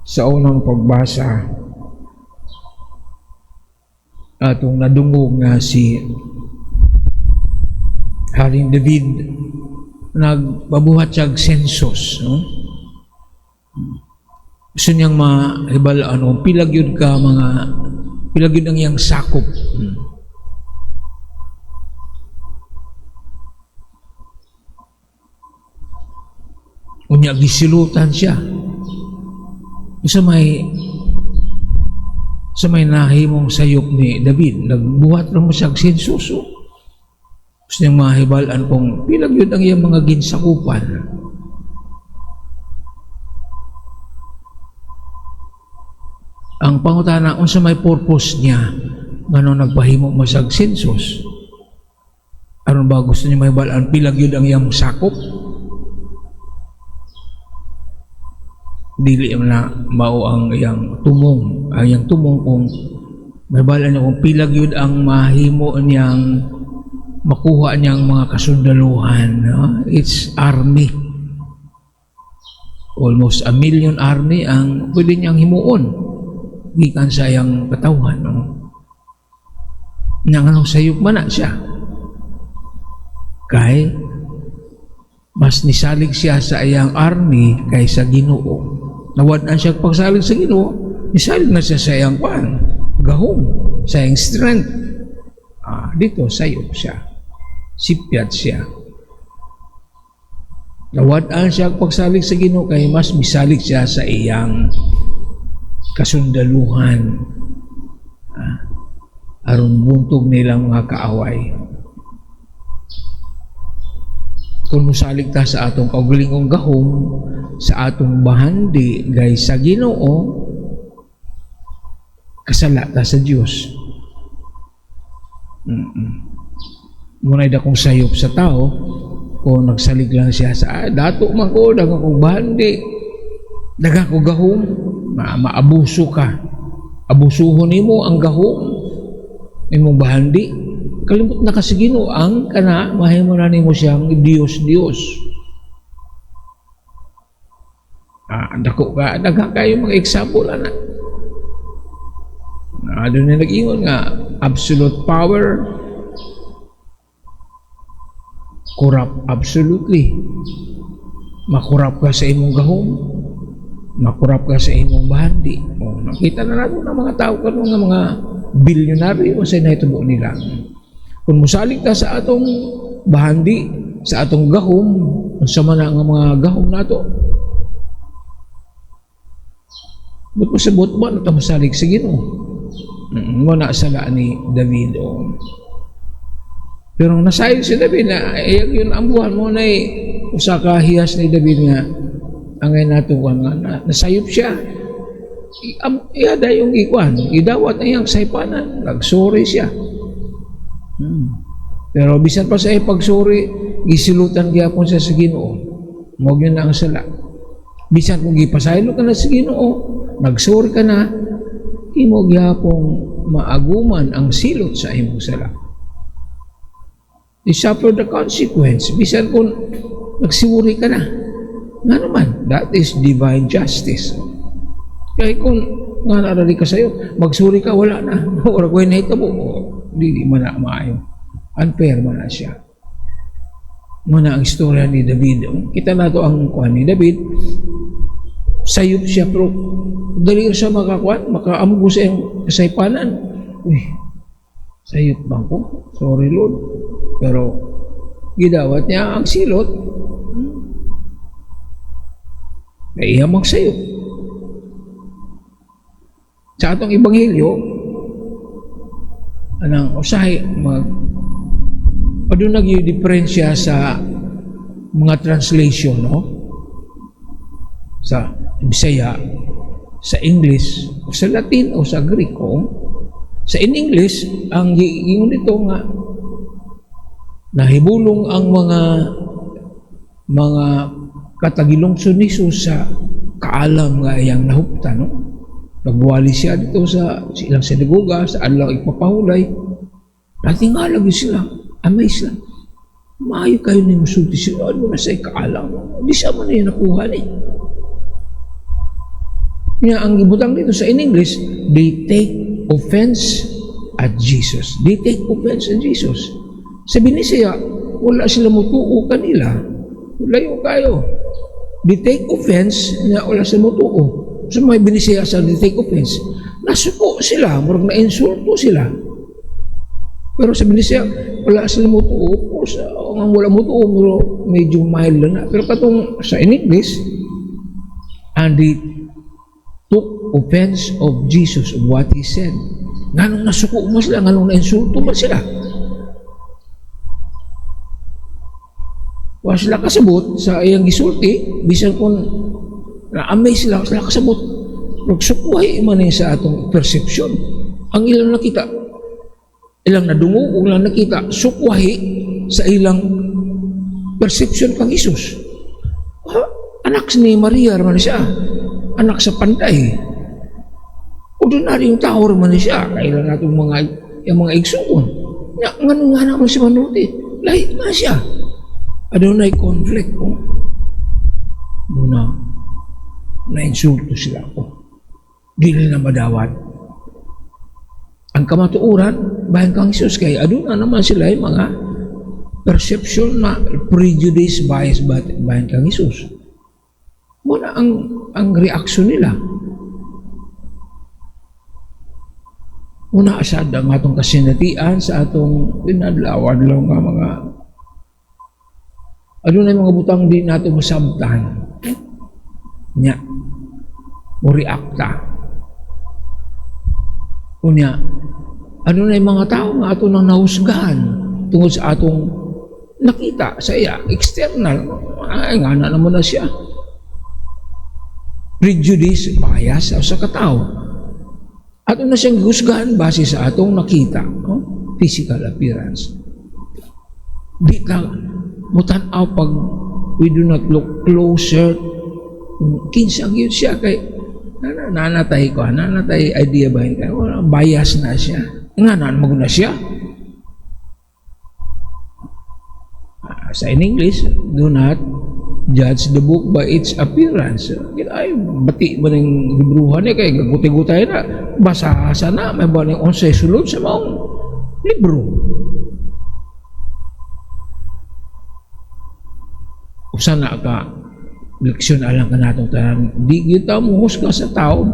Sa unang pagbasa, atong nadungog nga si Haring David nagpabuhat siya og census, no? Gusto niyang mahibal-an kung pila gyud ka mga, pila gyud ang iyang sakop. Unya gisilutan siya. Sa may nahimong sayop ni David, nagbuhat ra mo siya og census. Oh. Gusto niyang mahibal-an kung pila gyud ang iyang mga ginsakupan. Ang pangutana, unsa may purpose niya ngano nagpahimo mo siya og census? Aron ba gusto niya mahibal-an pila gyud ang iyang sakop? Dili man na mao ang iyang tumong. Ang iyang tumong kung mahibal-an niya kung pila gyud ang mahimo niyang makuha niyang mga kasundaluhan, no? It's army. Almost 1 million army ang pwede niyang himuon gikan sa iyang katawhan, no? Nang anong sayop man na siya? Kay mas nisalig siya sa iyang army kaysa Ginoo. Nawad-an siya pagsalig sa Ginoo, nisalig na siya sa iyang kwan, gahom, sa iyang strength. Dito sayop siya. Sipyat siya. Nawad-an siya pagsalig sa Ginoo kay mas misalig siya sa iyang kasundaluhan. Aron buntog nilang mga kaaway. Kung musalig ta sa atong kaugalingong gahom, sa atong bahandi gay sa Ginoo, kasala ta sa Dios. Muna'y dakong sayop sa tao kung nagsalig lang siya sa dato man ko, daghang kong bahandi, daghang kong gahom, maabuso ka. Abusuhon nimo ang gahom, imong bahandi. Kalimot na ka sa Ginoo, ang kana mahimo na nimo siyang Dios Dios. Dako ka, daghan kayo mga example ana. Doon na nag-ingon nga absolute power corrupt absolutely. Makurap ka sa imong gahom, makurap ka sa imong bahandi. O, nakita na natin ng mga tao karon nga mga bilyonaryo sa nahitabo nila. Kung musalig ka sa atong bahandi, sa atong gahom, unsa man ang mga gahom nato, but pasabot ba na musalig sa Ginoo? Mo na sala ni David. O. Pero nasayo si David na yun ang buwan mo na usa ka hiyas ni David nga angay nato nga nasayop siya. Iyada yung ikuan, idawat na iyang saypanan, nagsorry siya. Pero bisan pa sa pagsuri, gisilutan gyapon siya sa Ginoo. Mao gyud na ang sala. Bisan kung gipasaylo ka na sa Ginoo, nagsuri ka na, imo gyapong maaguman ang silot sa imong sala. You suffer the consequence. Bisan kung nagsiwuri ka na. Nga naman, that is divine justice. Kaya kung nga narari ka sa'yo, magsuri ka, wala na. Wala ko nahitabo. Dili man na maayo. Unfair man na siya. Muna ang istorya ni David. Kita na to ang kuan ni David. Sayop siya, pero dali siya makakuan, makaamgo sa iyang kasaypanan. Uy, sayop bang ko? Sorry Lord. Pero gidawat niya ang silot. Kaya iya magsayop. Sa atong ebanghelyo, anang usahay mag aduna gyud diferensya sa mga translation, no? Sa Bisaya, sa English, o sa Latin o sa Greko. Sa in English, ang giingon dito nga nahibulong ang mga katagilungsod ni Jesus sa kaalam nga iyang nahuptan, no? Nagwali siya dito sa ilang sinagoga, sa adlaw ipapahulay. Natingala gyud sila, amaze sila. Maayo kayo ni musulti sila, ano na sa ikaalam? Di sa man niya nakuha ni. Nga ang gibutang dito sa in English, they take offense at Jesus. They take offense at Jesus. Sabi ni siya, wala sila mutuo kanila. Layo kayo. They take offense nga wala sila mutuo. So may binisaya sa they take offense. Nasuko sila, murag na-insulto sila. Pero sabi ni siya, wala sila mutuo. Of course, ang wala mutuo, pero medyo mild lang na. Pero katong sa in English, and they took offense of Jesus, of what He said. Nganong nasuko mo sila, nganong na-insulto mo sila. Wa sila kasabot sa iyang gisulti, bisan kung na-amaze sila, sila kasabot. Nagsukwahi man sa atong perception. Ang ilang nakita, ilang nadungog, ug ilang nakita, sukwahi sa ilang perception kang Jesus. Ah, anak ni Maria man siya. Anak sa panday. Ordinaryong tao man siya. Kailan natong mga yung mga igsuon. Nga, ngano nga naman si Manuti. Lahi man siya. Adunay conflict. Oh. Muna, na-insulto sila ako. Dili na madawat. Ang kamatuoran, bahin kang Jesus, kay aduna naman sila yung mga perception na prejudice, bias bahin kang Jesus. Muna ang reaksyon nila. Una asad ang atong kasinatian sa atong inadlaw-adlaw nga mga adunay mga butang di nato masabtan. Nya, mo reacta. Unya, adunay mga tao nga ato nang nahusgahan tungod sa atong nakita sa iya, external. Ay, nga na naman na siya. Prejudice, bias sa katao. Ato na siyang husgahan base sa atong nakita, no? Physical appearance. Di ka mutan-aw pag we do not look closer kinsa gyud siya kay nanatay ko, nanatay idea ba yun? Wala, bias na siya. Nga na na siya. Sa in English, do not judge the book by its appearance. Ay, bati ba ng libruhan niya kay gagutay-gutay na, basa-asa na, may ba ng unsay sulod sa maong libro. Usa na ka leksyon alang kanatong tanan. Di kita muhusga sa tao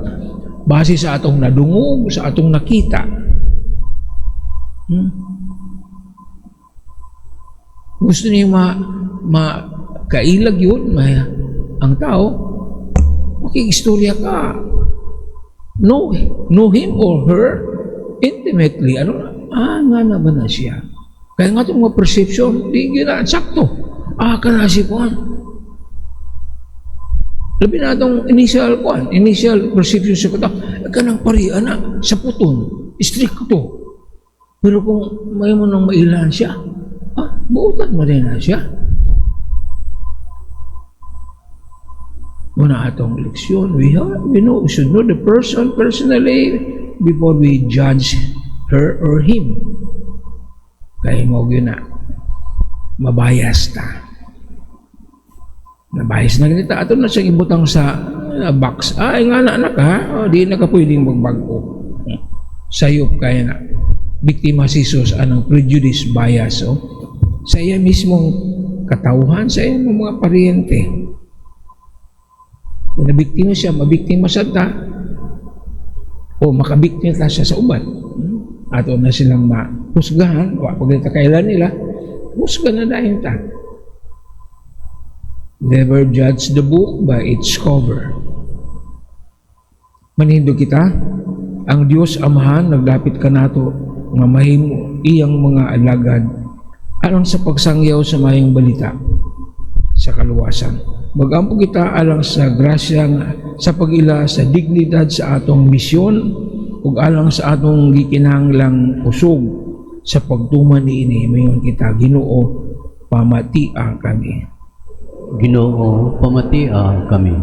base sa atong nadungog, sa atong nakita. Gusto niyo makailag yun, ang tao, makiistorya ka. Know him or her intimately. Ano na? Nga na ba na siya? Kaya nga itong mga perception, di gina, sakto. Kana si Juan. Labi na itong initial kuan, initial perception sa kata, kanang pari, anak, sa puton, stricto. Pero kung may mo nang mailan siya, buutan mo rin na siya. Muna atong leksyon, we should know the person personally before we judge her or him. Kaya mo yun na, mabayas ta. Nabayas na ganito. Ato na siyang ibutang sa box. Ay nga na anak ha, o, di na ka pwedeng magbago. Sayop kaya na. Biktima si Jesus anang prejudice bias. Oh. Sa iya mismong katauhan, sa iya mga paryente. Kung nabiktima siya, mabiktima siya ta, o makabiktima ta siya sa uban. Ato na silang mahusgahan, o pag kailan nila, husga na dahil ta. Never judge the book by its cover. Manindog kita, ang Dios Amahan naglapit kanato nga mahimo iyang mga alagad alang sa pagsangyaw sa mayong balita sa kaluwasan. Magampo kita alang sa grasya sa pag-ila sa dignidad sa atong misyon ug alang sa atong gikinahanglang kusog sa pagtuman niini. Mayon kita, Ginoo, pamatia kami. Ginoo, pamatia kami.